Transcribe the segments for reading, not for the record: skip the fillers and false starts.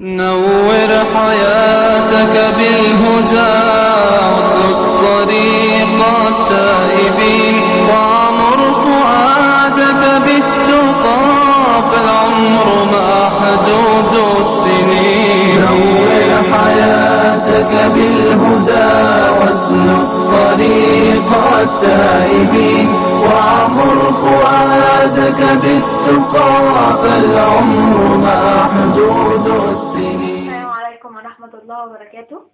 نور حياتك بالهدى واسلك طريق التائبين وعمر فؤادك بالتقى فالعمر محدود السنين. نور حياتك بالهدى واسلك طريق التائبين وعمر فؤادك بالتقى فالعمر محدود السنين. السلام عليكم ورحمة الله وبركاته.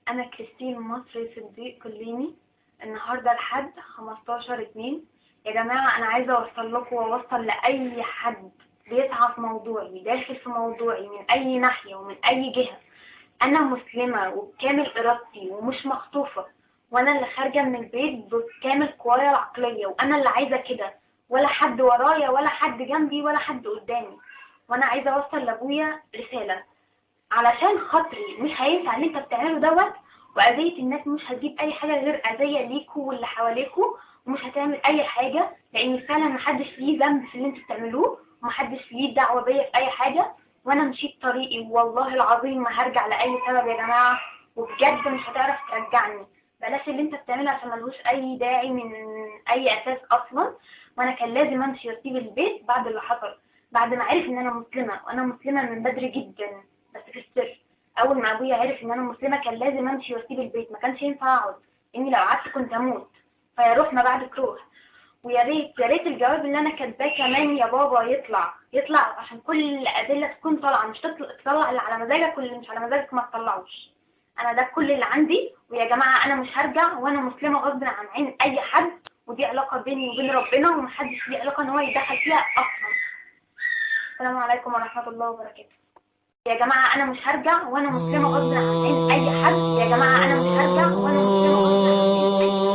أنا كريستين مصري صديق كليني. النهاردة الحد 15/2. يا جماعة أنا عايزة أوصل لكم وأوصل لأي حد بيسعى في موضوعي، داخل في موضوعي من أي ناحية ومن أي جهة. أنا مسلمة وبكامل إرادتي ومش مخطوفة، وأنا اللي خارجة من البيت بكامل قوايا العقلية، وأنا اللي عايزة كده، ولا حد ورايا ولا حد جنبي ولا حد قدامي. وأنا عايزة أوصل لأبويا رسالة، علشان خاطري مش هينفع اللي أنت بتعمله دوت، وأذية الناس مش هتجيب أي حاجة غير أذية ليكوا واللي حواليكوا، ومش هتعمل أي حاجة، لأن فعلا محدش ليه ذنب في اللي أنتوا بتعملوه، ومحدش ليه دعوة بيا في أي حاجة. وأنا مشيت طريقي والله العظيم ما هرجع لأي سبب يا جماعة، وبجد مش هتعرف ترجعني. بلاش اللي انت بتعمله عشان ملهوش اي داعي من اي اساس اصلا. وانا كان لازم امشي واسيب البيت بعد اللي حصل، بعد ما عرف ان انا مسلمة، وانا مسلمة من بدري جدا بس في السر. اول ما ابويا عرف ان انا مسلمة كان لازم امشي واسيب البيت، ما كانش ينفع اقعد، اني لو قعدت كنت اموت. فيا روح ما بعدك روح. ويا ريت يا ريت الجواب اللي انا كاتباه كمان يا بابا يطلع يطلع، عشان كل الادلة تكون طالعه، مش تطلع اللي على مزاجك واللي مش على مزاجك ما تطلعوش. انا ده كل اللي عندي. ويا جماعة انا مش هرجع، وانا مسلمة غصب عن عين اي حد، ودي علاقة بيني وبين ربنا ومحدش ليه علاقة ان هو يتدخل فيها اصلا. السلام عليكم ورحمة الله وبركاته. يا جماعة انا مش هرجع، وانا مسلمة غصب عن عين اي حد. يا جماعة انا مش هرجع، وانا مسلمة غصب عن عين اي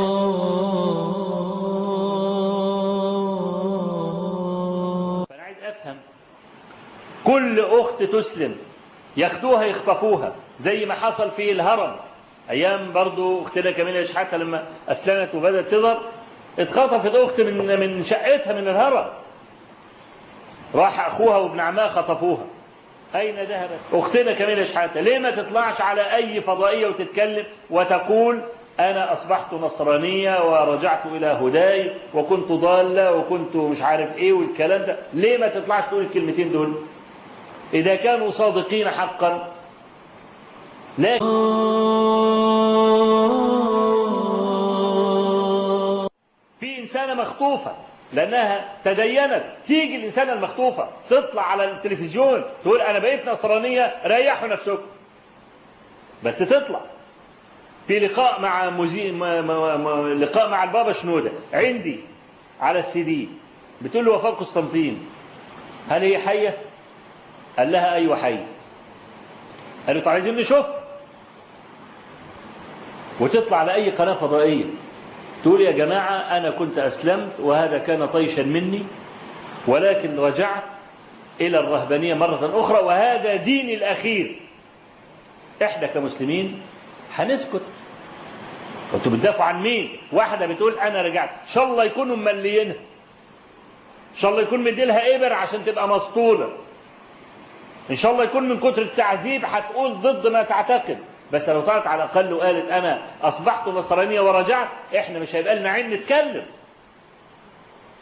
حد. فانا عايز افهم، كل اخت تسلم ياخدوها يخطفوها زي ما حصل في الهرم ايام برضو اختنا كاميليا شحاته لما اسلمت وبدات تظهر، اتخطفت اخت من شقتها من الهرم، راح اخوها وابن عمها خطفوها. اين ذهبت اختنا كاميليا شحاته؟ ليه ما تطلعش على اي فضائية وتتكلم وتقول انا اصبحت نصرانية ورجعت الى هداي وكنت ضالة وكنت مش عارف ايه والكلام ده؟ ليه ما تطلعش تقول الكلمتين دول اذا كانوا صادقين حقا؟ لا. في إنسانة مخطوفة لأنها تدينت، تيجي الإنسانة المخطوفة تطلع على التلفزيون تقول أنا بقيت نصرانية، ريحوا نفسكم، بس تطلع في لقاء مع لقاء مع البابا شنودة عندي على السي دي، بتقول له وفاة قسطنطين هل هي حية؟ قال لها أيوة حية. قالوا طب عايزين نشوف. وتطلع على أي قناة فضائية تقول يا جماعة أنا كنت أسلمت وهذا كان طيشا مني، ولكن رجعت إلى الرهبانية مرة أخرى وهذا ديني الأخير. إحنا كمسلمين هنسكت؟ أنتوا بتدافعوا عن مين؟ واحدة بتقول أنا رجعت، إن شاء الله يكونوا ممليينها، إن شاء الله يكون مديلها إبر عشان تبقى مسطولة، إن شاء الله يكون من كتر التعذيب هتقول ضد ما تعتقد، بس لو طلعت على الأقل وقالت أنا أصبحت نصرانية ورجعت، إحنا مش هيبقى لنا عين نتكلم.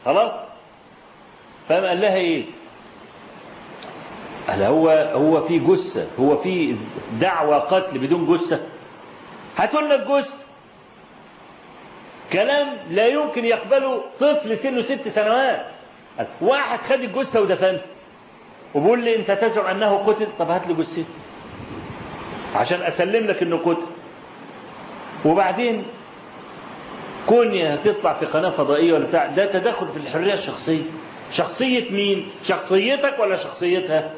خلاص؟ فقام قال لها إيه؟ قال هو في جثة، هو في دعوة قتل بدون جثة؟ هاتوا لنا الجثة. كلام لا يمكن يقبله طفل سنة 6 سنوات. واحد خد الجثة ودفنها وبيقول لي انت تزعم انه قتل، طب هات لي جثته عشان اسلم لك انه قتل. وبعدين كوني هتطلع في قناة فضائية ولا بتاع، ده تدخل في الحرية الشخصية. شخصية مين؟ شخصيتك ولا شخصيتها؟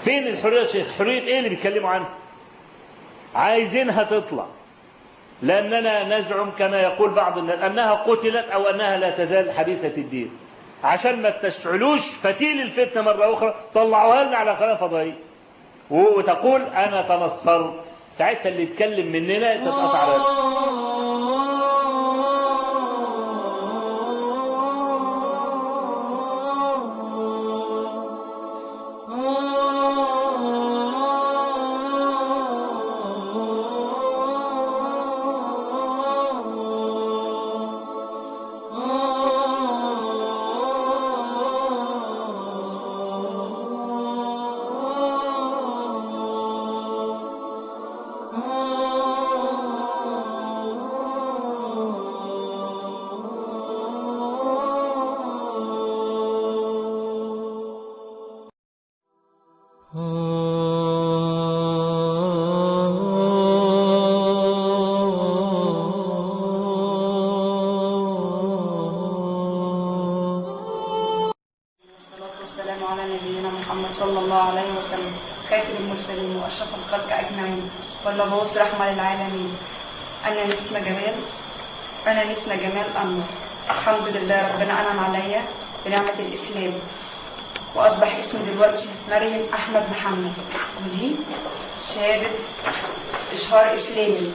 فين الحرية؟ حرية ايه اللي بيتكلموا عنها؟ عايزينها تطلع لاننا نزعم كما يقول بعض الناس انها قتلت او انها لا تزال حبيسة الدين، عشان ما تشعلوش فتيل الفتنة مرة اخرى طلعوها لنا على قناة فضائية وتقول انا تنصرت. ساعتها اللي يتكلم مننا تتقطع راسه. والصلاة والسلام على نبينا محمد صلى الله عليه وسلم، خاتم المرسلين وأشرف الخلق أجمعين والمبعوث رحمة للعالمين. أنا نسمة جمال أنور. الحمد لله ربنا أنعم عليا بنعمة الإسلام، وأصبح اسمي دلوقتي مريم أحمد محمد، ودي شهادة إشهار إسلامي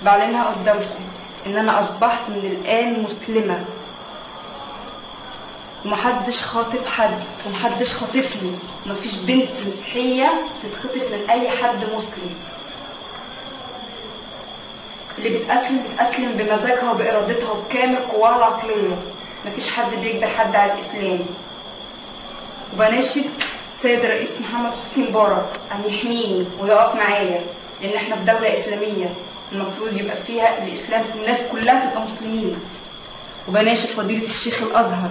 بعلنها قدامكم إن أنا أصبحت من الآن مسلمة، ومحدش خاطف حد ومحدش خاطفني، ومفيش بنت مسيحية بتتخطف من أي حد مسلم. اللي بتأسلم بتأسلم بمزاجها وبإرادتها وبكامل قواها العقلية، مفيش حد بيجبر حد على الإسلام. وبناشد السيد الرئيس محمد حسني مبارك أن يحميني ويقف معايا، لأن احنا في دولة إسلامية المفروض يبقى فيها الإسلام، الناس كلها تبقى مسلمين. وبناشد فضيلة الشيخ الأزهر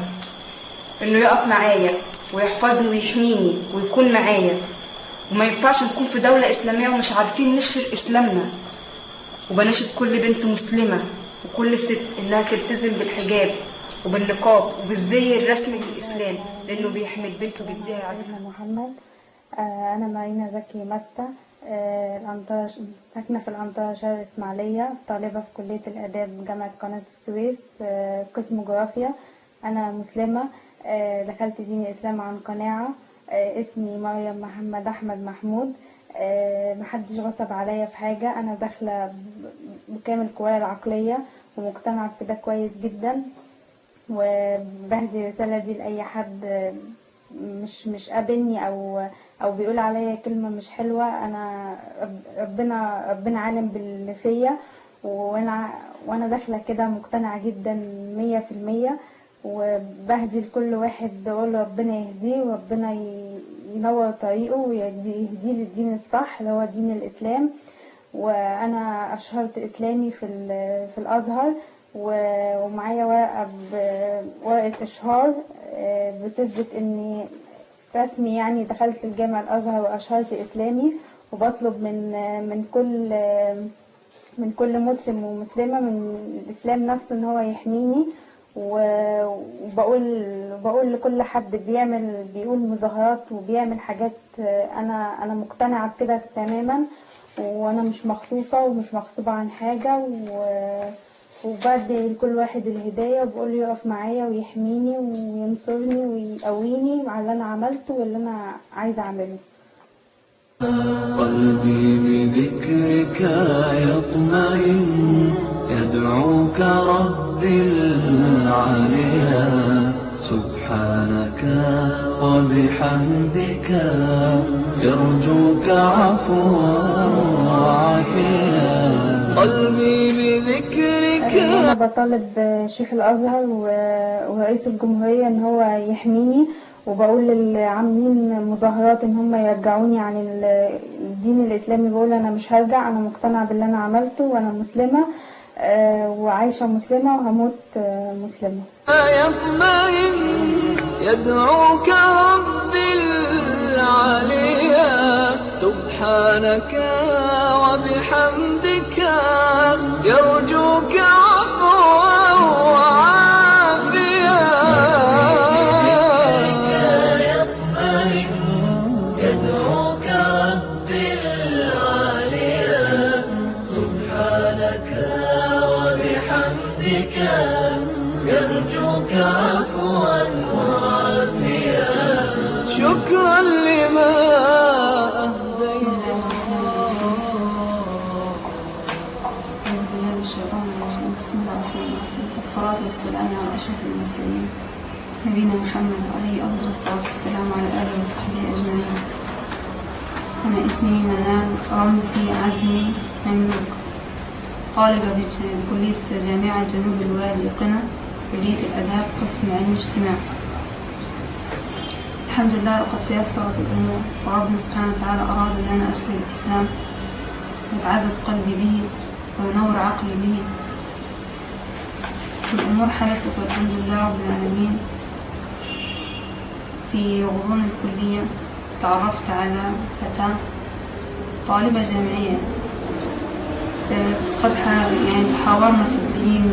إنه يقف معايا ويحفظني ويحميني ويكون معايا، وما ينفعش نكون في دولة إسلامية ومش عارفين نشر إسلامنا. وبناشد كل بنت مسلمة وكل ست إنها تلتزم بالحجاب وبالنقاب وبالزي الرسمي للإسلام، لأنه بيحمي البنت وبيديها عافية. محمد، أنا مارينا زكي متى، ساكنة في الأنطرة شرق الإسماعيلية، طالبة في كلية الآداب جامعة قناة السويس، قسم جغرافيا. أنا مسلمة، دخلت دين الإسلام عن قناعة. اسمي مريم محمد أحمد محمود. محدش غصب عليا في حاجة، أنا داخلة بكامل قوايا العقلية ومقتنعة بكده كويس جدا، وبهدي الرسالة دي لأي حد مش قابلني أو بيقول عليا كلمة مش حلوة. أنا ربنا عالم باللي فيا، وأنا داخلة كده مقتنعة جدا 100%، وبهدي لكل واحد بقول ربنا يهديه وربنا ينور طريقه ويهديه للدين الصح اللي هو دين الإسلام. وأنا أشهرت إسلامي في الأزهر، ومعايا ورقة إشهار بتثبت إني رسمي، يعني دخلت الجامع الأزهر وأشهرت إسلامي. وبطلب من كل مسلم ومسلمة من الإسلام نفسه إن هو يحميني. وبقول لكل حد بيقول مظاهرات وبيعمل حاجات، انا مقتنعه بكده تماما، وانا مش مخطوفه ومش مغصوبه عن حاجه، وبدي لكل واحد الهدايه وبقول له يقف معايا ويحميني وينصرني ويقويني على اللي انا عملته واللي انا عايزه اعمله. قلبي بذكرك يطمئن، يدعوك ربي العاليا، سبحانك وبحمدك يرجوك عفوا وعافيا. قلبي بذكرك. أنا بطالب شيخ الأزهر ورئيس الجمهورية إن هو يحميني، وبقول للي عاملين مظاهرات ان هم يرجعوني عن الدين الاسلامي، بقول انا مش هرجع، انا مقتنعه باللي انا عملته، وانا مسلمه وعايشه مسلمه وهموت مسلمه. يطمئن يدعوك ربي العاليا، سبحانك وبحمدك يرجوك عفوا وعافيا. يدعوك ربي العاليا، سبحانك وبحمدك يرجوك عفوا وعافيا. شكرا لما أهديت. أعوذ بالله من الشيطان الرجيم. بسم الله الرحمن الرحيم، والصلاة والسلام على أشرف المرسلين نبينا محمد عليه أفضل الصلاة والسلام وعلى آله وصحبه أجمعين. أنا اسمي منال رمزي عزمي مملوك، طالبة بكلية جامعة جنوب الوادي قنا، كلية الآداب، قسم علم اجتماع. الحمد لله لقد تيسرت الأمور، وربنا سبحانه وتعالى أراد أن أنا أدخل الإسلام ويتعزز قلبي به وينور عقلي به. الأمور حدثت والحمد لله رب العالمين. في غضون الكلية تعرفت على فتاة طالبة جامعية، قد يعني تحاورنا في الدين،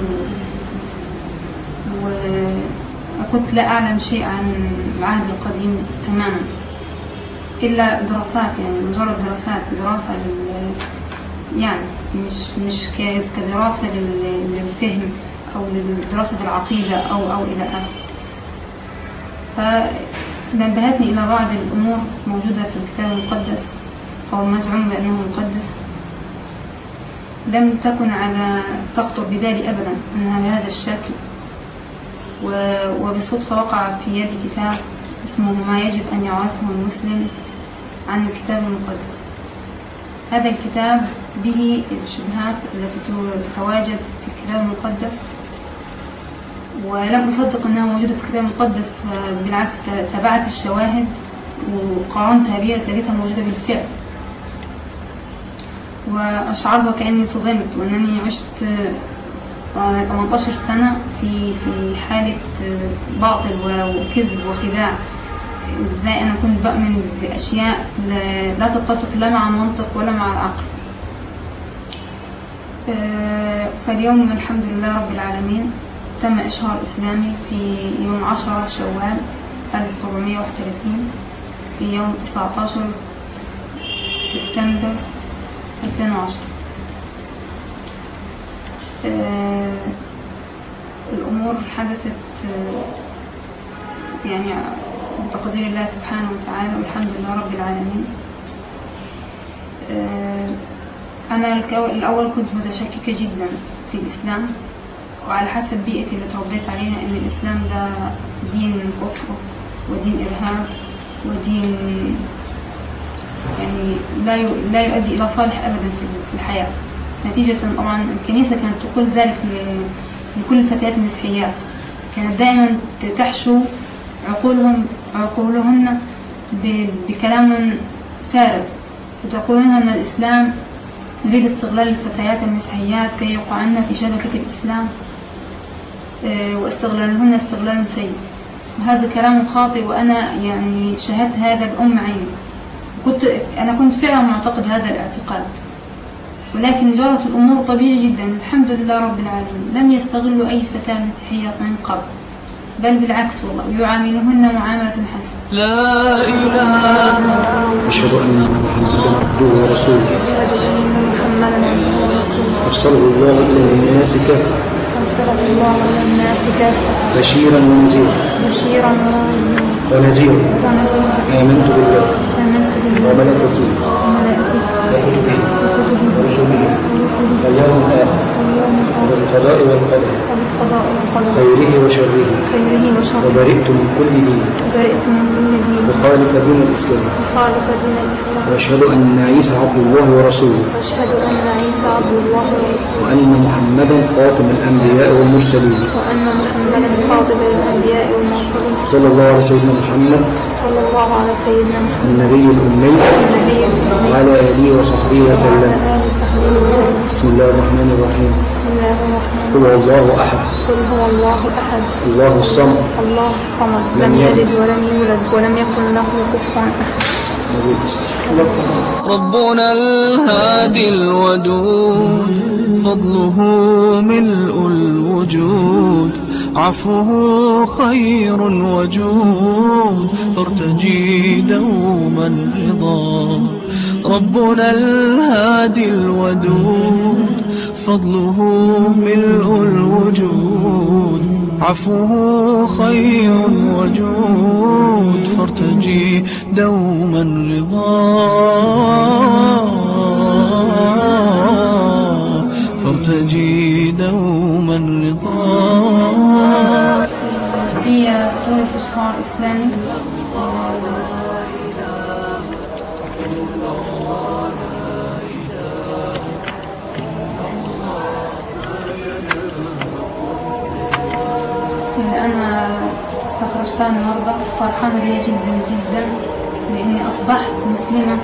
وكنت لا أعلم شيء عن العهد القديم تماما إلا دراسات، يعني مجرد دراسات، دراسة يعني مش كدراسة للفهم أو لدراسة العقيدة أو إلى آخره. فنبهتني إلى بعض الأمور موجودة في الكتاب المقدس أو مزعوم بأنه مقدس، لم تكن على تخطر ببالي أبدا أنها بهذا الشكل. وبالصدفة وقع في يدي كتاب اسمه ما يجب أن يعرفه المسلم عن الكتاب المقدس. هذا الكتاب به الشبهات التي تتواجد في الكتاب المقدس، ولم أصدق أنها موجودة في الكتاب المقدس، بالعكس تابعت الشواهد وقارنتها بها لقيتها موجودة بالفعل. وأشعرت وكأني صدمت، وأنني عشت 18 سنة في حالة باطل وكذب وخداع. إزاي أنا كنت بؤمن بأشياء لا تتفق لا مع المنطق ولا مع العقل. فاليوم الحمد لله رب العالمين تم إشهار إسلامي في يوم 10 شوال 1431، في يوم 19 سبتمبر 2010. الأمور حدثت يعني بتقدير الله سبحانه وتعالى، والحمد لله رب العالمين. أنا الأول كنت متشككة جدا في الإسلام، وعلى حسب بيئتي اللي تربيت عليها إن الإسلام ده دين كفر ودين إرهاب ودين يعني لا يؤدي إلى صالح أبدا في الحياة. نتيجة طبعا الكنيسة كانت تقول ذلك لكل الفتيات المسيحيات، كانت دائما تحشو عقولهن بكلام فارغ، وتقولون أن الإسلام يريد استغلال الفتيات المسيحيات كي يقعن في شبكة الإسلام، واستغلالهن استغلال سيء. وهذا كلام خاطئ، وأنا يعني شاهدت هذا بأم عيني. أنا كنت فعلا معتقد هذا الاعتقاد، ولكن جرت الأمور طبيعي جدا الحمد لله رب العالمين. لم يستغلوا أي فتاة مسيحية من قبل، بل بالعكس والله يعاملهن معاملة حسنة. لا إله. أشهد أن محمدا عبده ورسوله. أشهد أن محمدا عبده ورسوله. أرسله الله إلى الناس كافة. أرسله الله إلى الناس كافة. بشيرا ونذيرا. بشيرا ونذيرا. آمنت بالله. آمنت بالله. وملائكته. وملائكته. وكتبه. ورسله. واليوم الآخر. وبالقضاء والقدر. خيره وشره. خيره وشره. وبرئت من كل دين. وبرئت من كل دين. وخالف دين الإسلام. وخالف دين الإسلام. وأشهد أن عيسى عبد الله ورسوله. وأشهد أن عيسى عبد الله ورسوله. وأن محمدا خاتم الأنبياء والمرسلين. وأن محمدا خاتم الأنبياء والمرسلين. صلى الله على سيدنا محمد. صلى الله على سيدنا محمد. النبي الأمي. النبي الأمي. وعلى آله وصحبه وسلم. وعلى آله وصحبه وسلم. بسم الله الرحمن الرحيم. بسم الله الرحمن قل هو الله أحد. قل هو الله أحد. الله الصمد. الله الصمد. لم يلد ولم يولد ولم يكن له كفوا أحد. ربنا الهادي الودود، فضله ملء الوجود، عفوه خير وجود، فارتجي دوما رضا. ربنا الهادي الودود، فضله ملء الوجود، عفوه خير وجود، فارتجي دوما رضا، فارتجي دوما رضا. هي صورة إشهار إسلامي. اللي أنا استخرجتها النهاردة فرحانة بيها جدا جدا، لأني أصبحت مسلمة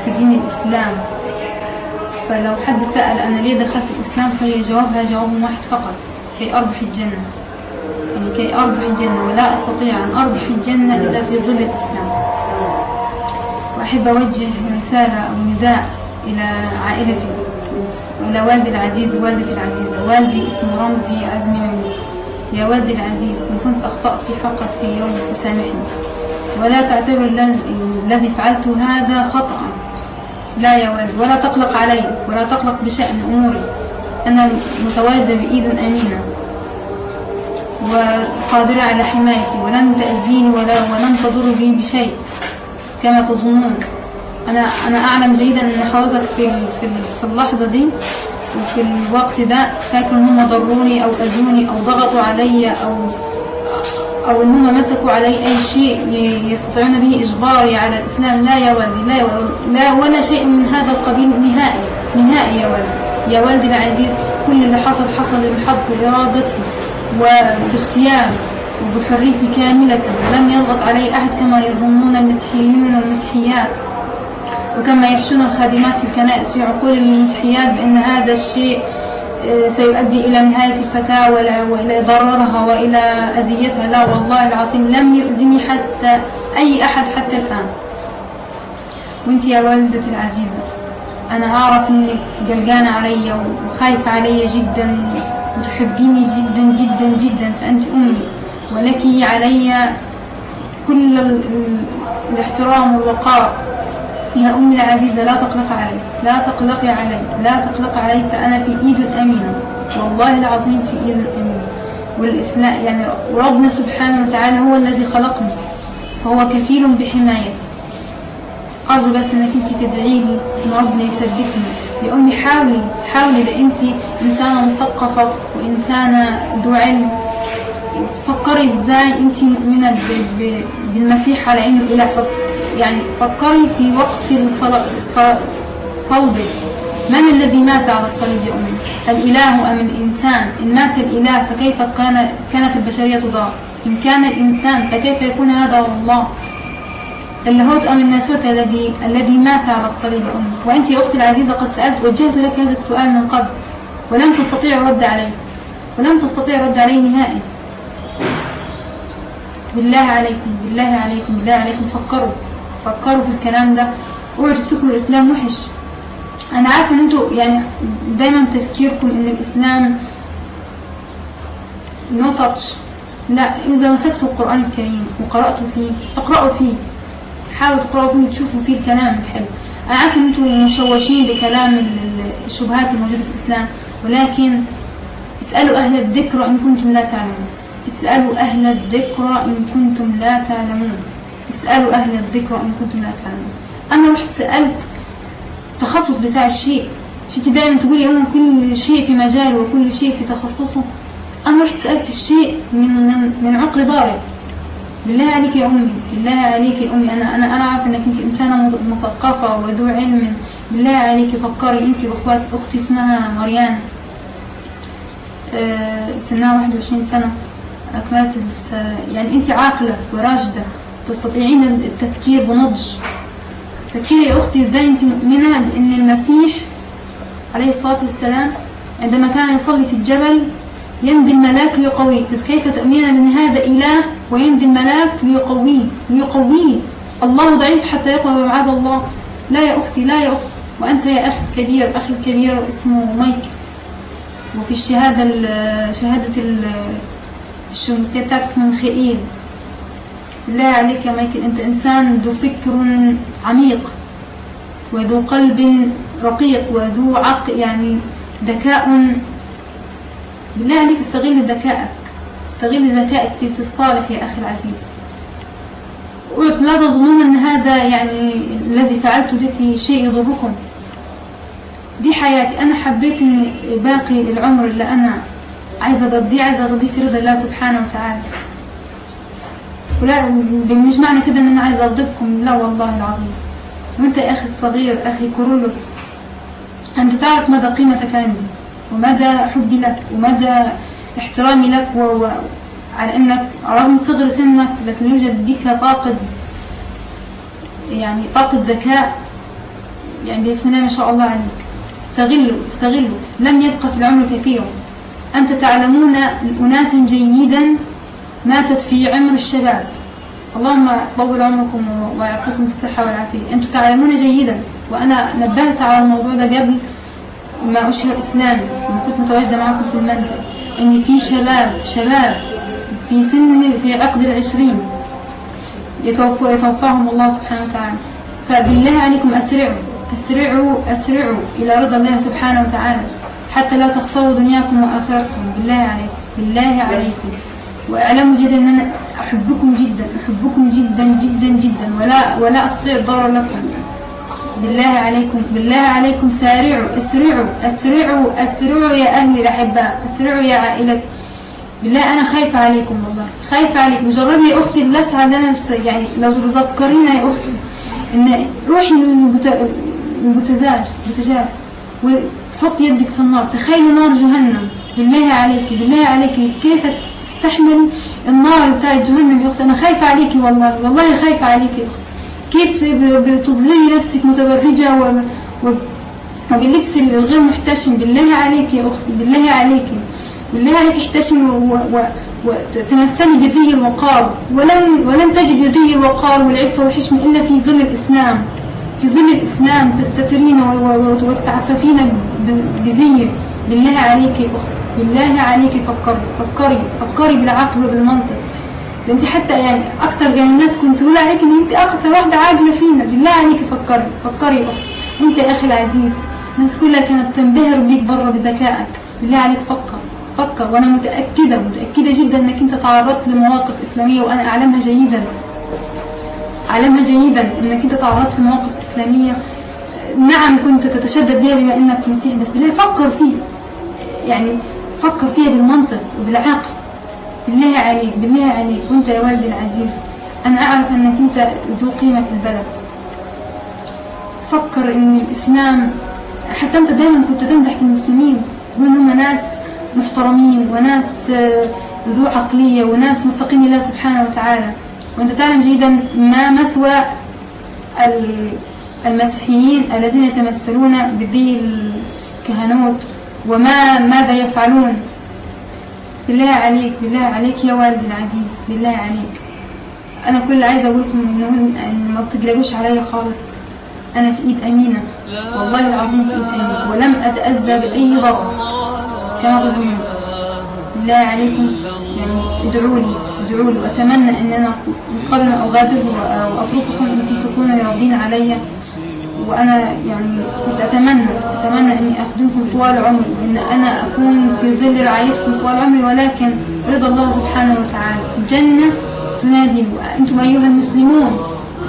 في دين الإسلام. فلو حد سأل أنا ليه دخلت الإسلام، فهي جوابها جواب واحد فقط: كي أربح الجنة. يعني كي أربح الجنة، ولا أستطيع أن أربح الجنة إلا في ظل الإسلام. وأحب أوجه رسالة أو نداء إلى عائلتي وإلى والدي العزيز ووالدتي العزيزة. والدي اسمه رمزي عزمي مملوك. يا والدي العزيز، إن كنت أخطأت في حقك في يوم فسامحني، ولا تعتبر الذي فعلته هذا خطأ. لا يا والدي، ولا تقلق علي ولا تقلق بشأن أموري، أنا متواجدة بإيد أمينة وقادرة على حمايتي، ولن تأذيني ولن تضر بي بشيء كما تظنون. أنا أعلم جيدا أن حضرتك في اللحظة دي وفي الوقت ده فاكر إن هم ضروني أو أذوني أو ضغطوا علي أو إن هم مسكوا علي أي شيء يستطيعون به إجباري على الإسلام. لا يا والدي، لا لا ولا شيء من هذا القبيل نهائي نهائي يا والدي. يا والدي العزيز، كل اللي حصل حصل بمحض إرادتي وباختياري وبحريتي كاملة، ولم يضغط علي أحد كما يظنون المسيحيون والمسيحيات، وكما يحشون الخادمات في الكنائس في عقول المسيحيات بأن هذا الشيء سيؤدي إلى نهاية الفتاة وإلى ضررها وإلى أذيتها. لا والله العظيم لم يؤذني حتى أي أحد حتى الآن. وانت يا والدتي العزيزة، أنا أعرف أنك قلقانة علي وخايفة علي جدا وتحبيني جدا جدا جدا، فأنت أمي ولك علي كل الاحترام والوقار. يا أمي العزيزة، لا تقلقي علي، لا تقلقي علي، لا تقلقي علي، فأنا في إيد أمينة، والله العظيم في إيد أمينة. والإسلام يعني ربنا سبحانه وتعالى هو الذي خلقني، فهو كفيل بحمايتي. أرجو بس إنك أنت تدعي لي إن ربنا يثبتني. يا أمي حاولي حاولي، ده أنت إنسانة مثقفة وإنسانة ذو علم، تفكري إزاي أنت مؤمنة بالمسيح على إنه إله. يعني فكري في وقت صلبه، من الذي مات على الصليب يا أمي؟ الإله أم الإنسان؟ إن مات الإله فكيف كانت البشرية تضاع؟ إن كان الإنسان فكيف يكون هذا الله؟ اللاهوت أم الناسوت الذي مات على الصليب يا أمي؟ وأنت يا أختي العزيزة قد سألت، وجهت لك هذا السؤال من قبل ولم تستطيع الرد عليه، ولم تستطيع الرد عليه نهائي. بالله عليكم، بالله عليكم، بالله عليكم، فكروا فكروا في الكلام ده، اوعوا تفتكروا الإسلام وحش. أنا عارفة إن أنتوا يعني دايما تفكيركم إن الإسلام no touch. لا، إذا مسكتوا القرآن الكريم وقرأتوا فيه، اقرأوا فيه، حاولوا تقرأوا فيه وتشوفوا فيه الكلام الحلو. أنا عارفة إن أنتوا مشوشين بكلام الشبهات الموجودة في الإسلام، ولكن اسألوا أهل الذكر إن كنتم لا تعلمون. اسألوا أهل الذكر إن كنتم لا تعلمون. اسألوا أهل الذكر إن كنتم لا تعلمون. أنا رحت سألت التخصص بتاع الشيء، شتي دايما تقولي يا أم كل شيء في مجاله وكل شيء في تخصصه. أنا رحت سألت الشيء من عقل ضارب. بالله عليك يا أمي، بالله عليك يا أمي، أنا أعرف إنك أنت إنسانة مثقفة وذو علم. بالله عليك فكري أنت وأخواتك. أختي اسمها مريان، سنها 21 سنة، أكملت يعني أنت عاقلة وراشدة، تستطيعين التفكير بنضج. فكري يا أختي إزاي أنت مؤمنة بأن المسيح عليه الصلاة والسلام عندما كان يصلي في الجبل يندي الملاك ليقويه، إذ كيف تؤمنين أن هذا إله ويندي الملاك ليقويه ليقويه؟ الله ضعيف حتى يقوى، معاذ الله. لا يا أختي، لا يا أختي. وأنت يا أخي الكبير، أخي الكبير اسمه مايكل، وفي الشهادة شهادة الشمسية بتاعته اسمه ميخائيل. بالله عليك يا مايكل، أنت إنسان ذو فكر عميق وذو قلب رقيق وذو عقل، يعني ذكاء. بالله عليك استغل ذكائك، استغل ذكائك في الصالح يا أخي العزيز. لا تظنون أن هذا يعني الذي فعلته دي شيء يضركم. دي حياتي، أنا حبيت إن باقي العمر اللي أنا عايزة أقضيه، عايزة أقضيه في رضا الله سبحانه وتعالى. ولا مش معنى كده إن أنا عايزة أغضبكم، لا والله العظيم. وأنت يا أخي الصغير، أخي كورولوس، أنت تعرف مدى قيمتك عندي ومدى حبي لك ومدى احترامي لك، وعلى أنك رغم صغر سنك لكن يوجد بك طاقة، يعني طاقة ذكاء، يعني بسم الله ما شاء الله عليك. استغلوا استغلوا، لم يبقى في العمر كثير. أنت تعلمون أناسا جيدا ماتت في عمر الشباب، اللهم طول عمركم ويعطيكم الصحة والعافية. أنتم تعلمون جيدا، وأنا نبهت على الموضوع ده قبل ما أشهر إسلامي لما كنت متواجدة معكم في المنزل، إن في شباب في سن في عقد 20 يتوفاهم الله سبحانه وتعالى. فبالله عليكم أسرعوا أسرعوا أسرعوا إلى رضا الله سبحانه وتعالى حتى لا تخسروا دنياكم وآخرتكم. بالله عليكم، بالله عليكم، واعلموا جدا أن أنا أحبكم جدا، أحبكم جدا جدا جدا، ولا أستطيع الضرر لكم. بالله عليكم، بالله عليكم، سارعوا أسرعوا أسرعوا أسرعوا يا أهلي الأحباء، أسرعوا يا عائلتي. بالله أنا خايفة عليكم، والله خايفة عليكم. جربي يا أختي اللسعة اللي أنا يعني لو تتذكرينا يا أختي، إن روحي للبوتاجاز وحطي يدك في النار، تخيلي نار جهنم. بالله عليكي، بالله عليكي، كيف تستحملي النار بتاعت جهنم يا أختي؟ أنا خايفة عليكي والله، والله خايفة عليكي يا أختي. كيف بتظهري نفسك متبرجة وباللبس الغير محتشم؟ بالله عليكي يا أختي، بالله عليكي، بالله عليك احتشمي وتمثلي بذي الوقار، ولن تجد ذي الوقار والعفة والحشمة إلا في ظل الإسلام. في ظل الإسلام تستترين وتتعففين بزي. بالله عليك يا أختي، بالله عليك، فكري فكري فكري بالعقل وبالمنطق. ده انت حتى يعني اكتر يعني الناس كنت تقول عليك ان انت اكتر واحده عاقله فينا. بالله عليك فكري فكري يا اختي. وانت يا اخي العزيز، الناس كلها كانت تنبهر بيك بره بذكائك. بالله عليك فكر فكر. وانا متاكده متاكده جدا انك انت تعرضت لمواقف اسلاميه، وانا اعلمها جيدا، اعلمها جيدا انك انت تعرضت لمواقف اسلاميه. نعم كنت تتشدد بها بما انك مسيحي، بس بالله فكر فيها، يعني فكر فيها بالمنطق وبالعقل. بالله عليك، بالله عليك. وانت يا والدي العزيز، انا اعرف انك انت ذو قيمه في البلد. فكر ان الاسلام، حتى انت دايما كنت تمدح في المسلمين، تقول ان هم ناس محترمين وناس ذو عقليه وناس متقين الله سبحانه وتعالى. وانت تعلم جيدا ما مثوى المسيحيين الذين يتمثلون بدي الكهنوت وما ماذا يفعلون. بالله عليك، بالله عليك يا والدي العزيز، بالله عليك. انا كل اللي عايزه اقول لكم ان ما تقلقوش عليا خالص، انا في ايد امينه، والله العظيم في ايد امينه، ولم اتاذى باي ضرر كما تظنون. بالله عليكم يعني ادعوا لي، ادعوا لي، واتمنى ان انا قبل ما اغادر واترككم انكم تكونوا راضين عليا. وانا يعني كنت اتمنى اني اخدمكم طوال عمري، وان انا اكون في ظل رعايتكم طوال عمري، ولكن رضا الله سبحانه وتعالى. الجنه تناديني، وانتم ايها المسلمون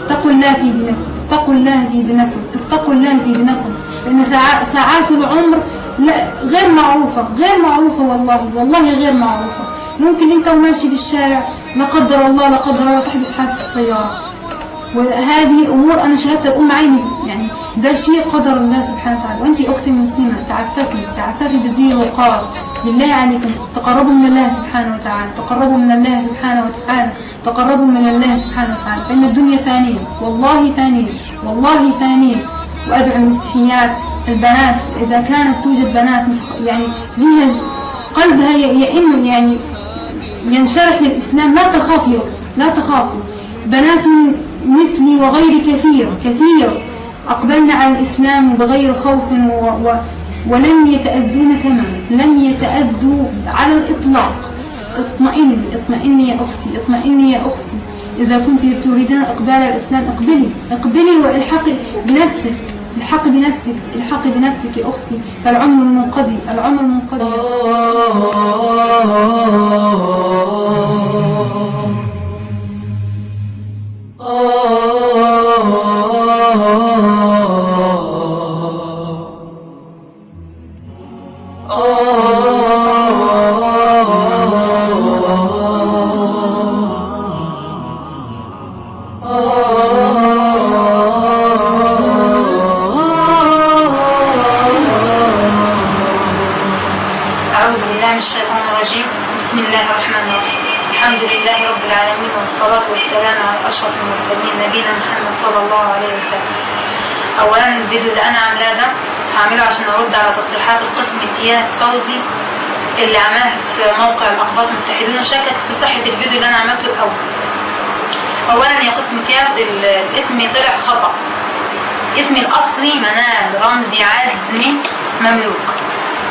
اتقوا الله في دينكم، اتقوا الله في دينكم، اتقوا الله في دينكم، لان ساعات العمر لا غير معروفه، غير معروفه والله، والله غير معروفه. ممكن انت وماشي في الشارع لا قدر الله، لا قدر الله تحدث حادثه سياره، وهذه الامور انا شاهدتها بام عيني، يعني ده شيء قدر الله سبحانه وتعالى. وانت اختي المسلمه تعففي، تعففي بزي الوقار. بالله عليكم تقربوا من الله سبحانه وتعالى، تقربوا من الله سبحانه وتعالى، تقربوا من الله سبحانه وتعالى، فان الدنيا فانيه، والله فانيه، والله فانيه. وادعو المسيحيات البنات، اذا كانت توجد بنات يعني ليها قلبها يئن يعني ينشرح للاسلام، لا تخافي يا اختي، لا تخافي. بنات مثلي وغيري كثير كثير أقبلنا على الإسلام بغير خوف ولم يتأذون تماما، لم يتأذوا على الإطلاق. اطمئني، اطمئني يا أختي، اطمئني يا أختي. إذا كنت تريدين الإقبال على الإسلام اقبلي، اقبلي والحقي بنفسك، الحقي بنفسك، الحقي بنفسك يا أختي، فالعمر منقضي، العمر منقضي. أعوذ بالله من الشيطان الرجيم. بسم الله الرحمن الرحيم. الحمد لله رب العالمين، والصلاة والسلام على أشرف المرسلين نبينا محمد صلى الله عليه وسلم. أولا الفيديو اللي أنا عاملاه ده هعمله عشان أرد على تصريحات القسم تياس فوزي اللي عملها في موقع الأقباط المتحدون، وشكك في صحة الفيديو اللي أنا عملته الأول. اولا يا قسم ياس الاسم طلع خطأ. اسمي الاصلي منال رمزي عزمي مملوك،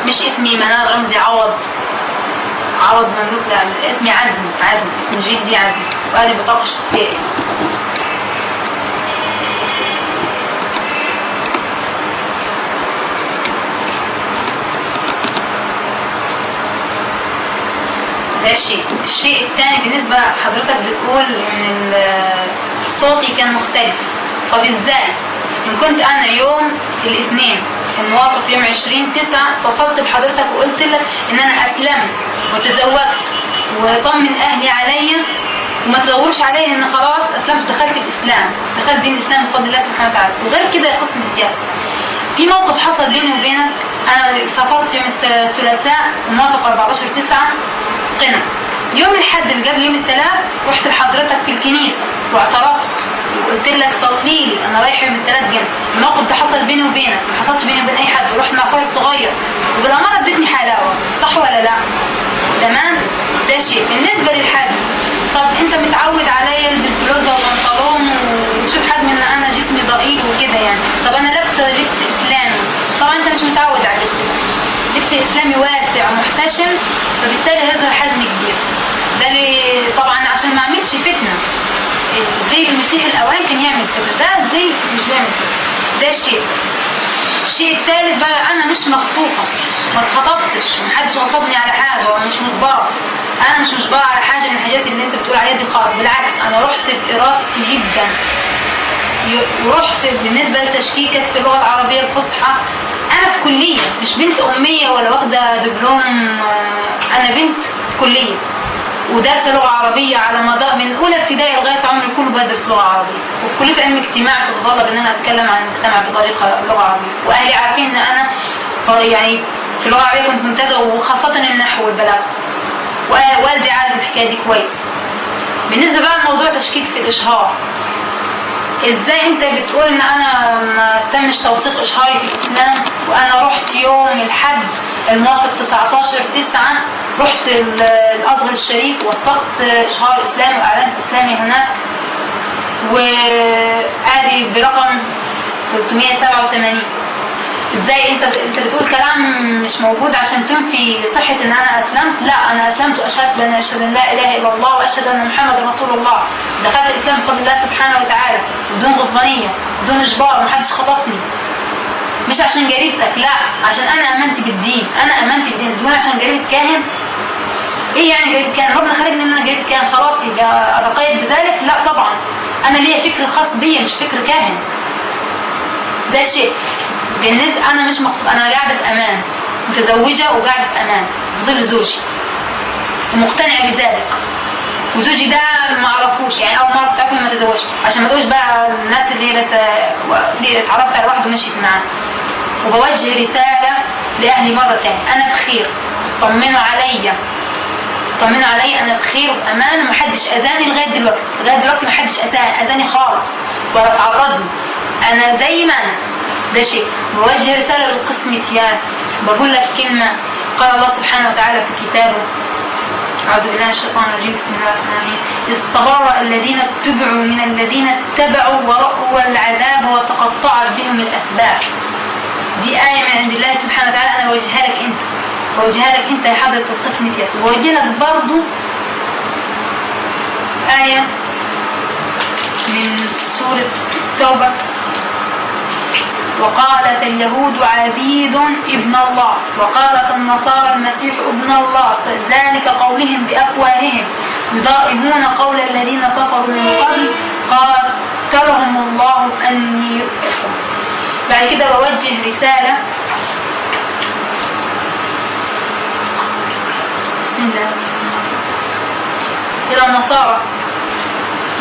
مش اسمي منال رمزي عوض مملوك، لا اسمي عزمي، عزمي اسم جدي عزمي، وادي البطاقة الشخصية. ده شيء. الشيء الثاني بالنسبة حضرتك بتقول ان صوتي كان مختلف، طب ازاي؟ ان كنت انا يوم الاثنين الموافق يوم 20/9 اتصلت بحضرتك وقلت لك ان انا اسلمت وتزوجت وطمن اهلي عليا وما تدورش عليا ان خلاص اسلمت ودخلت الاسلام، دخلت دين الاسلام بفضل الله سبحانه وتعالى. وغير كده يا قسم الياس في موقف حصل بيني وبينك، انا سافرت يوم الثلاثاء موافق 14/9 قنا، يوم الحد اللي قبل يوم الثلاث رحت لحضرتك في الكنيسة واعترفت وقلت لك صلي لي انا رايحة يوم الثلاث جنة. الموقف ده حصل بيني وبينك، ما حصلش بيني وبين اي حد، ورحت مع اخويا الصغير وبالاماره ادتني حلاوة، صح ولا لا؟ تمام؟ ده شيء. بالنسبة للحد، طب انت متعود عليا البس بلوزة وبنطلون وتشوف حجم ان انا جسمي ضئيل وكده يعني، طب انا لابسه لبس اسلامي، طبعا انت مش متعود على اللبس ده، لبس اسلامي واسع ومحتشم فبالتالي هيظهر حجم كبير. ده ليه؟ طبعا عشان ما اعملش فتنة زي المسيح الاوان كان يعمل كده، ده زي مش بيعمل كده. ده شيء. الشيء الثالث بقى، انا مش مخطوفه، ما اتخطفتش، ومحدش غصبني على حاجة، وانا مش مجبرة، انا مش مجبرة على حاجة من الحاجات اللي انت بتقول عليها دي خالص، بالعكس انا رحت بارادتي جدا. ورحت بالنسبة لتشكيكك في اللغة العربية الفصحى، انا في كليه، مش بنت امية ولا واخده دبلوم، انا بنت في كليه ودارسه لغة عربية على مدار من اولى ابتدائي لغاية عمري كله بدرس لغة عربية، وفي كليه علم اجتماع بتتطلب ان انا اتكلم عن المجتمع بطريقة لغة عربية، واهلي عارفين ان انا يعني في اللغة العربية كنت ممتازة وخاصة النحو والبلاغة، ووالدي عارف الحكاية دي كويس. بالنسبة بقى لموضوع تشكيك في الاشهار، ازاي انت بتقول ان انا ما تمش توثيق اشهاري في الاسلام، وانا رحت يوم الحد الموافق 19/9 رحت الازهر الشريف ووثقت اشهار اسلامي واعلنت اسلامي هناك، وادي برقم 387. ازاي انت بتقول كلام مش موجود عشان تنفي صحة ان انا اسلمت؟ لا، انا اسلمت واشهدت بان اشهد ان لا اله الا الله واشهد ان محمد رسول الله. دخلت الاسلام بفضل الله سبحانه وتعالى بدون غصبانيه، بدون اجبار، محدش خطفني. مش عشان جريدتك، لا، عشان انا امنت بالدين، انا امنت بالدين، دون عشان جريدة كاهن. ايه يعني جريدة كاهن؟ ربنا خلقني ان انا جريدة كاهن، خلاص يبقى اتقيد بذلك؟ لا طبعا، انا ليا فكر خاص بيا مش فكر كاهن. ده شيء. بالنسبة انا مش مخطوبه، انا قاعدة في امان، متزوجة وقاعدة في امان في ظل زوجي ومقتنعه بذلك، وزوجي ده ما اعرفوش يعني، اول مرة كنت اعرفه لما تزوجت، عشان ما تقولش بقى الناس اللي هي بس اتعرفت على واحد ومشيت معاه. وبوجه رسالة لاهلي مرة ثانية، انا بخير، طمنوا عليا، طمنوا عليا، انا بخير وفي امان ومحدش اذاني لغاية دلوقتي، لغاية دلوقتي محدش اذاني خالص ولا تعرض لي، انا زي ما انا. ده شيء. بوجه رسالة للقسم ياس، بقول لك كلمة قال الله سبحانه وتعالى في كتابه، أعوذ بالله من الشيطان الرجيم، بسم الله الرحمن الرحيم، إذ تبرأ الذين اتبعوا من الذين اتبعوا ورأوا العذاب وتقطعت بهم الأسباب. دي آية من عند الله سبحانه وتعالى، أنا بوجهها لك أنت، بوجهها لك أنت يا حضرة القسم ياس، وبوجه لك برضه آية من سورة التوبة، وقالت اليهود عبيد ابن الله وقالت النصارى المسيح ابن الله، ذلك قولهم بأفواههم يضاهئون قول الذين كفروا من قبل قاتلهم الله أن يؤفكون. بعد كده بوجه رسالة، بسم الله، إلى النصارى،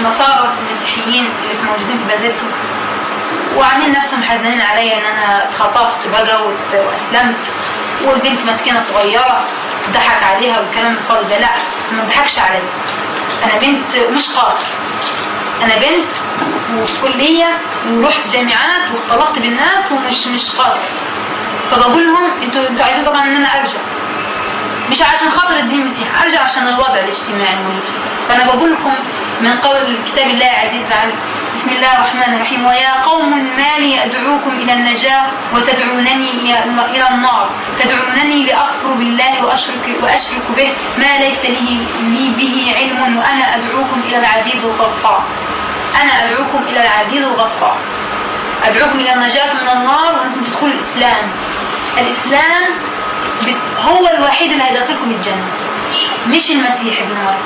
النصارى المسيحيين اللي موجودين في بلدتي وعاملين نفسهم حزنانين عليا ان انا اتخطفت بقى واسلمت والبنت مسكينه صغيرة ضحك عليها والكلام الفاضي ده. لا، ما ضحكش عليا، انا بنت مش قاصر، انا بنت وفي كليه ورحت جامعات واختلطت بالناس ومش مش قاصر. فبقول لهم انتوا عايزين طبعا ان انا ارجع، مش عشان خاطر الدين المسيحي، ارجع عشان الوضع الاجتماعي الموجود فيه. فانا بقول لكم من قول كتاب الله العزيز العليم. بسم الله الرحمن الرحيم. ويا قوم ما لي أدعوكم إلى النجاة وتدعونني إلى النار، تدعونني لأكفر بالله وأشرك به ما ليس لي به علم، وأنا أدعوكم إلى العزيز الغفار. أنا أدعوكم إلى العزيز الغفار، أدعوكم إلى النجاة من النار وأنتم تدخلوا الإسلام. الإسلام هو الوحيد اللي هيدخلكم الجنة، مش المسيح ابن مريم.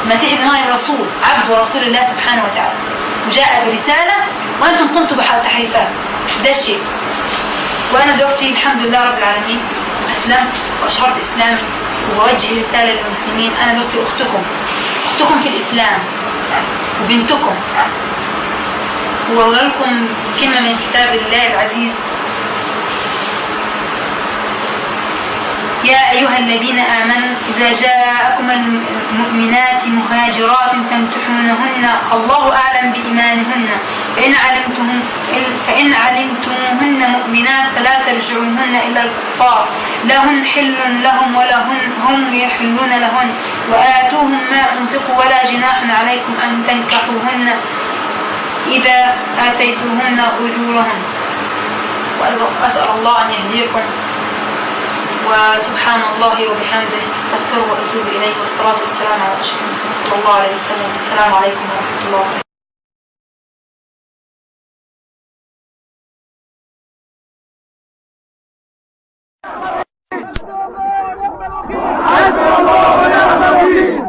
المسيح ابن مريم رسول، عبد ورسول الله سبحانه وتعالى، وجاء برسالة وأنتم قمتوا بتحريفات. ده شيء. وأنا دلوقتي الحمد لله رب العالمين أسلمت وأشهرت إسلامي وبوجه رسالة للمسلمين. أنا دلوقتي أختكم، أختكم في الإسلام وبنتكم، وأقول لكم كلمة من كتاب الله العزيز: يا أيها الذين آمنوا إذا جاءكم المؤمنات مهاجرات فامتحونهن الله أعلم بإيمانهن، فإن علمتموهن مؤمنات فلا ترجعوهن إلى الكفار، لهن حل لهم ولا هم يحلون لهن، وآتوهم ما أنفقوا ولا جناح عليكم أن تنكحوهن إذا آتيتوهن أجورهن. وأسأل الله أن يهديكم. وسبحان الله وبحمده، استغفره واتوب اليه، والصلاه والسلام على اشرف المرسلين صلى الله عليه وسلم. السلام عليكم ورحمه الله وبركاته. حسبنا الله ونعم الوكيل.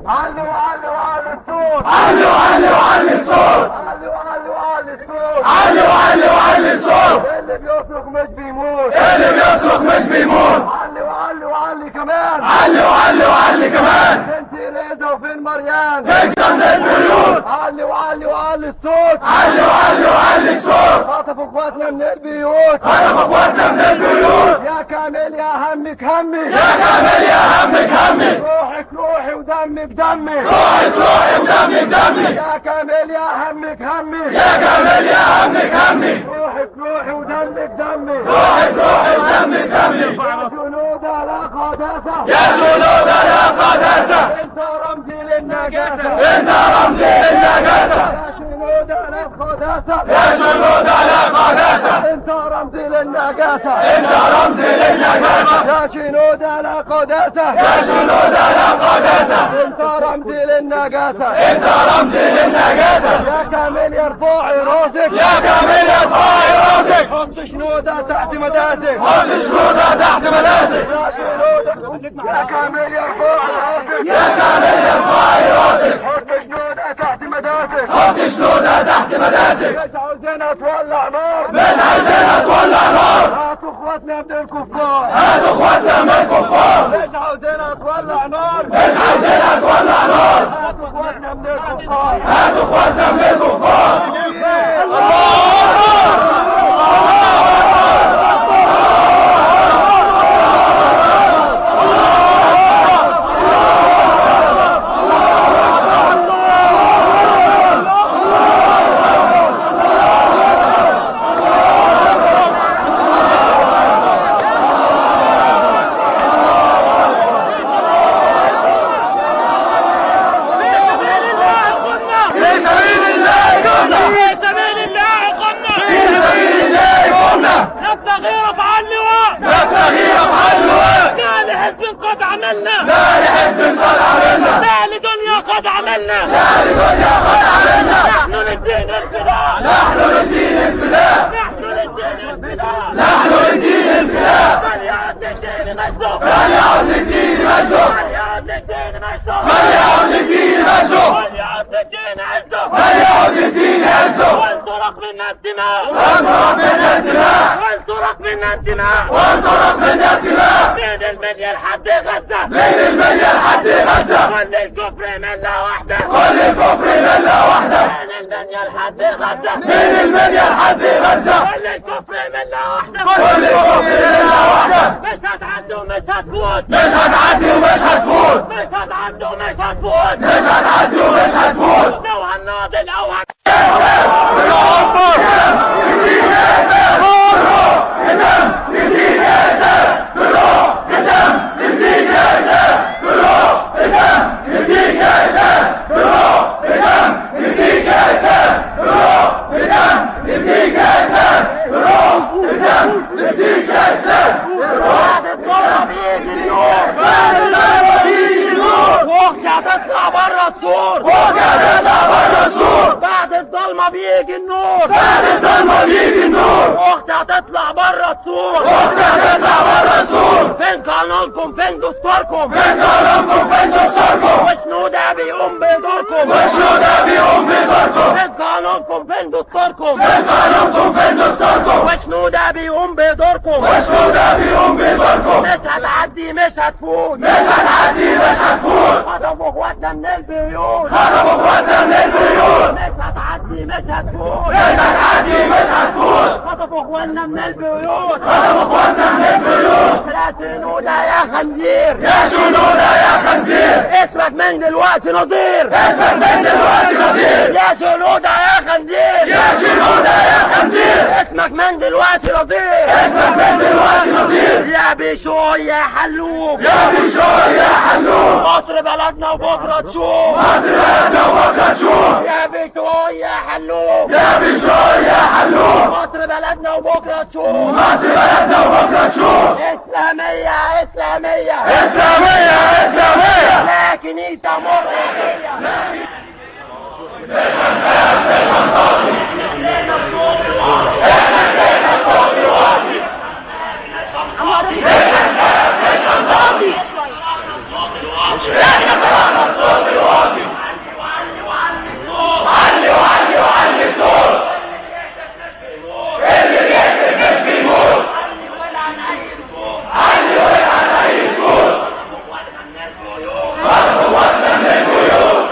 علوا علوا علوا الصوت، علوا علوا علوا الصوت، علوا علوا علوا الصوت، علوا علوا علوا الصوت. اللي بيصرخ مش بيموت، اللي بيصرخ مش بيموت. علوا علوا علي كمان، علوا علوا علي كمان. فين تيريزا وفين مريان، فين من البيوت. علوا علوا علي الصوت، علوا علوا علي الصوت. خطفوا اخواتنا من البيوت، خطفوا اخواتنا من البيوت. يا كامل يا همك همي، يا كامل يا همك همي. روحك روحي ودمك دمي، روحك روحي ودمك دمي. يا كامل يا همك همي، يا كامل يا همك همي. روحك روحي ودمك دمي، روحك روحي ودمك دمي. يا جنود لا قداسة، يا جنود لا قداسة. انت رمزي للنجاسة، انت رمزي للنجاسة. يا جنود لا قداسة، يا جنود لا قداسة. انت رمزي للنجاسة، انت رمزي للنجاسة. يا جنود لا قداسة، يا جنود لا قداسة. انت رمزي للنجاسة، انت رمزي للنجاسة. يا كامل يرفعي راسك، يا كامل يرفعي راسك. حط شنودة تحت مداسك، حط شنودة تحت مداسك. يا شنودة، يا كامل يرفعي راسك، يا كامل يرفعي راسك. حط شنودة تحت مداسك، حط شنودة تحت مداسك. مش عاوزينها تولع نار، مش عاوزينها تولع نار. هاتوا اخواتنا من الكفار، هاتوا اخواتنا من الكفار. مش عاوزينها تولع نار، مش عاوزينها تولع نار. هاتوا اخواتنا من الكفار، هاتوا اخواتنا من الكفار. الله اكبر، الله أكبر. هتطلع بره السور، اختي هتطلع بره السور، بعد الضلمة بيجي النور، بعد الضلمة بيجي النور، اختي هتطلع بره السور، اختي هتطلع بره السور، فين قانونكم فين دستوركم، فين قانونكم فين دستوركم، وشنودة بيقوم بدوركم، وشنودة بيقوم بدوركم، فين قانونكم فين دستوركم، فين قانونكم فين دستوركم، وشنودة بيقوم بدوركم، وشنودة بيقوم بدوركم، مش هتعدي مش هتفوت، مش هتعدي مش هتفوت، خطفوا اخواتنا من البيوت، خطفوا اخواتنا من البيوت، مش هتعدي مش هتفوت، مش هتعدي مش هتفوت، خطفوا اخواتنا من البيوت، خطفوا اخواتنا من البيوت، يا شنودة يا خنزير، يا شنودة يا خنزير، اسمك من دلوقتي نظير، اسمك من دلوقتي نظير، يا شنودة يا خنزير، يا شنودة يا خنزير، اسمك من دلوقتي نظير، اسمك من دلوقتي نظير، يا بيشوي يا حلوف، يا بيشوي يا حلوف، مصر بلدنا وبكره تشوف، مصر بلدنا وبكره تشوف، يا بيشوي يا حلوف، يا بيشوي يا حلوف، مصر بلدنا وبكره تشوف، مصر بلدنا وبكره تشوف، اسلامية اسلامية اسلامية اسلامية، لا كنيسة مرقديه، مش هنخاف مش هنطاطي، احنا الصوت الواطي، مش هنخاف مش هنطاطي، احنا طلعنا الصوت الواطي، علي وعلي وعلي الصوت، اللي بيكتب مش بيموت، علي ويلعن اي سكوت، خطفوا اخواتنا من البيوت،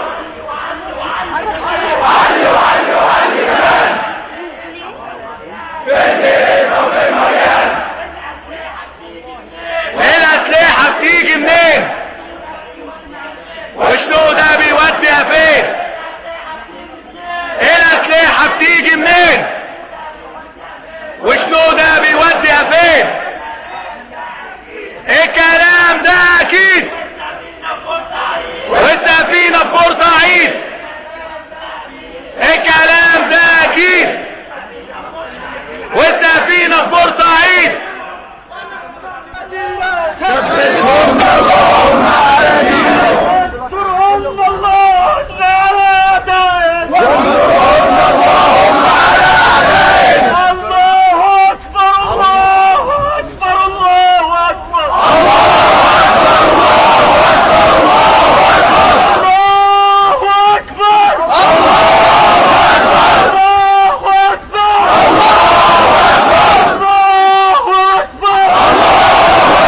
علي وعلي وعلي كمان، فين ديرتنا وفين مريان، الأسلحة بتيجي منين؟ وشنودة بيوديها فين؟ الأسلحة بتيجي منين؟ وشنودة بيوديها فين؟ الكلام ده أكيد، والسفينة في بورسعيد، الكلام ده أكيد، والسفينة في بورسعيد. ثبتهم اللهم على دينك، وانصرهم اللهم على أعدائك، وانصرهم اللهم على أعدائك، الله أكبر الله أكبر الله أكبر الله أكبر الله أكبر الله أكبر الله أكبر الله أكبر الله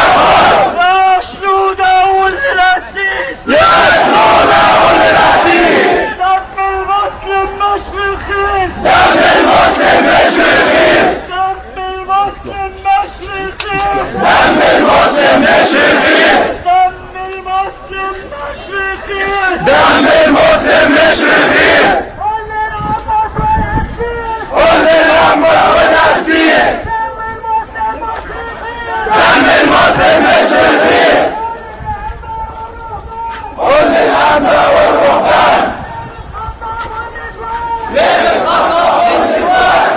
أكبر، يا شنودة وللعسيس، يا شنودة وللعسيس، دم المسلم مش رخيص، دم المسلم مش رخيص، دم المسلم مش رخيص، دم المسلم مش رخيص، دم المسلم مش رخيص، دم المسلم مش رخيص، قول للعباس والعسيس، قول للأنبا والعسيس، دم المسلم مش دم المسلم رخيص، مش رخيص، قول للأنبا والرهبان، ليه الخطأ والنسوان،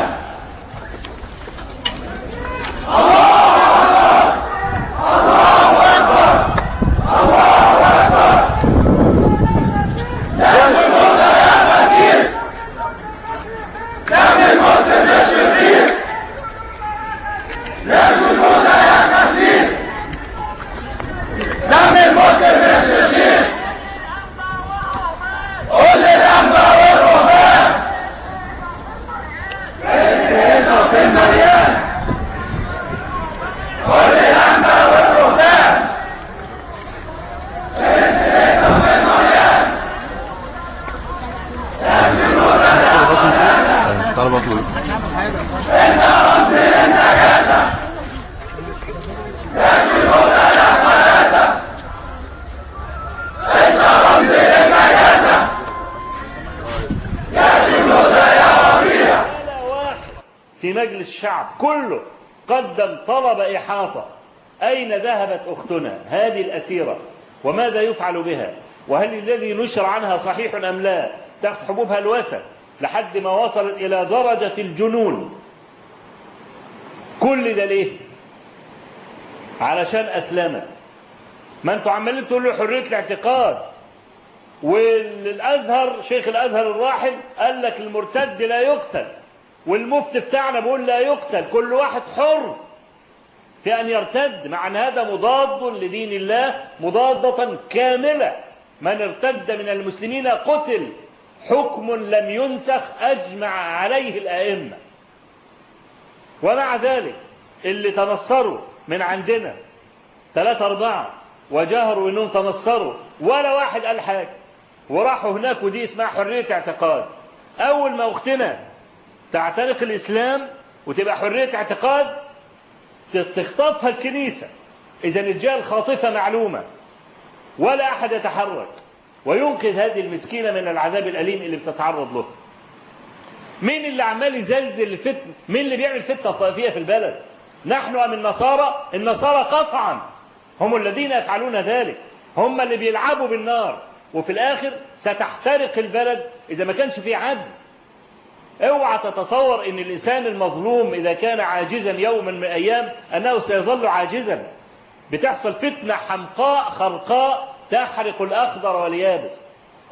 الله أكبر الله أكبر الله أكبر، يا شنودة يا خسيس، دم المسلم مش رخيص، يا شنودة يا خسيس، دم المسلم مش رخيص، قول للأنبا والرهبان، فين هنا وفين مريان، قول للأنبا والرهبان، فين هنا وفين مريان، يا شنودة يا طلبة. انت رمز للنجاسة، يا شنودة يا قداسة، انت رمز للنجاسة، يا شنودة يا ربيع. في مجلس الشعب كله قدم طلب إحاطة، أين ذهبت أختنا هذه الأسيرة وماذا يفعل بها، وهل الذي نشر عنها صحيح أم لا، تاخد حبوب هلوسة لحد ما وصلت إلى درجة الجنون. كل ده ليه؟ علشان أسلمت. ما أنتوا عمالين تقولوا حرية الاعتقاد، والأزهر شيخ الأزهر الراحل قال لك المرتد لا يقتل، والمفتي بتاعنا بيقول لا يقتل، كل واحد حر في أن يرتد، مع أن هذا مضاد لدين الله مضادة كاملة. من ارتد من المسلمين قتل، حكم لم ينسخ أجمع عليه الأئمة. ومع ذلك اللي تنصروا من عندنا 3 4 وجهروا انهم تنصروا، ولا واحد قال حاجة، وراحوا هناك، ودي اسمها حرية اعتقاد. أول ما أختنا تعتنق الإسلام وتبقى حرية اعتقاد تخطفها الكنيسة. إذا الجهة الخاطفة معلومة، ولا أحد يتحرك وينقذ هذه المسكينة من العذاب الأليم اللي بتتعرض له. مين اللي عمال يزلزل الفتن؟ مين اللي بيعمل فتنة طائفية في البلد؟ نحن أم النصارى؟ النصارى قطعا هم الذين يفعلون ذلك، هم اللي بيلعبوا بالنار، وفي الآخر ستحترق البلد إذا ما كانش في عدل. اوعى تتصور ان الانسان المظلوم اذا كان عاجزا يوما من الايام انه سيظل عاجزا. بتحصل فتنة حمقاء خرقاء تحرق الاخضر واليابس.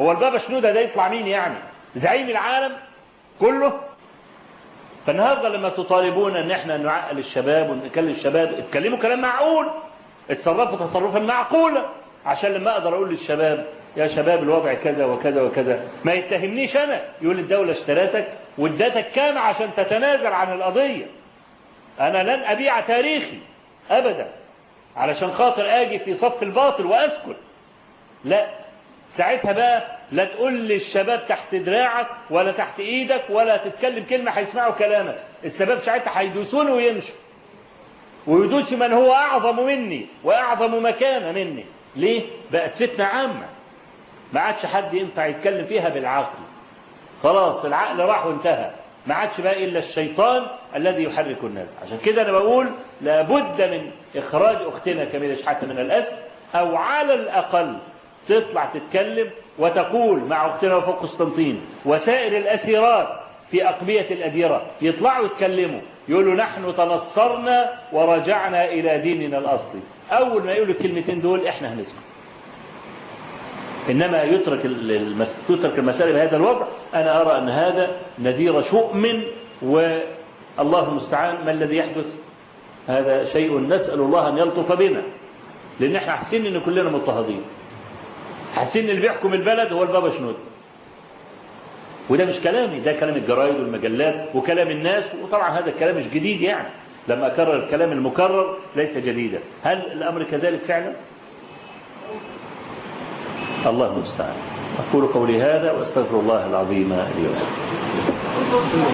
هو البابا شنودة ده يطلع مين يعني؟ زعيم العالم كله؟ فالنهارده لما تطالبون ان احنا نعقل الشباب ونكلم الشباب، اتكلموا كلام معقول، اتصرفوا تصرفا معقولا، عشان لما اقدر اقول للشباب يا شباب الوضع كذا وكذا وكذا، ما يتهمنيش انا، يقول الدولة اشترتك وادتك كام عشان تتنازل عن القضية. انا لن ابيع تاريخي ابدا علشان خاطر اجي في صف الباطل واسكت. لا، ساعتها بقى لا تقول للشباب تحت دراعك ولا تحت ايدك ولا تتكلم كلمة هيسمعوا كلامك. الشباب ساعتها هيدوسوني ويمشوا، ويدوسوا من هو اعظم مني واعظم مكانة مني. ليه؟ بقت فتنة عامة، ما عادش حد ينفع يتكلم فيها بالعقل، خلاص العقل راح وانتهى، ما عادش بقى إلا الشيطان الذي يحرك الناس. عشان كده أنا بقول لابد من إخراج أختنا كميلة شحاتة من الأسر، أو على الأقل تطلع تتكلم وتقول مع أختنا وفاء قسطنطين وسائر الأسيرات في أقبية الأديرة، يطلعوا يتكلموا يقولوا نحن تنصرنا ورجعنا إلى ديننا الأصلي. أول ما يقولوا الكلمتين دول إحنا هنسكت. إنما تترك المسألة بهذا الوضع، أنا أرى أن هذا نذير شؤم، والله المستعان. ما الذي يحدث؟ هذا شيء نسأل الله أن يلطف بنا، لأن احنا حاسين إن كلنا مضطهدين، حاسين إن اللي بيحكم البلد هو البابا شنودة. وده مش كلامي، ده كلام الجرايد والمجلات وكلام الناس، وطبعا هذا الكلام مش جديد، يعني لما أكرر الكلام المكرر ليس جديدا. هل الأمر كذلك فعلا؟ الله المستعان. أقول قولي هذا وأستغفر الله العظيم لي ولكم.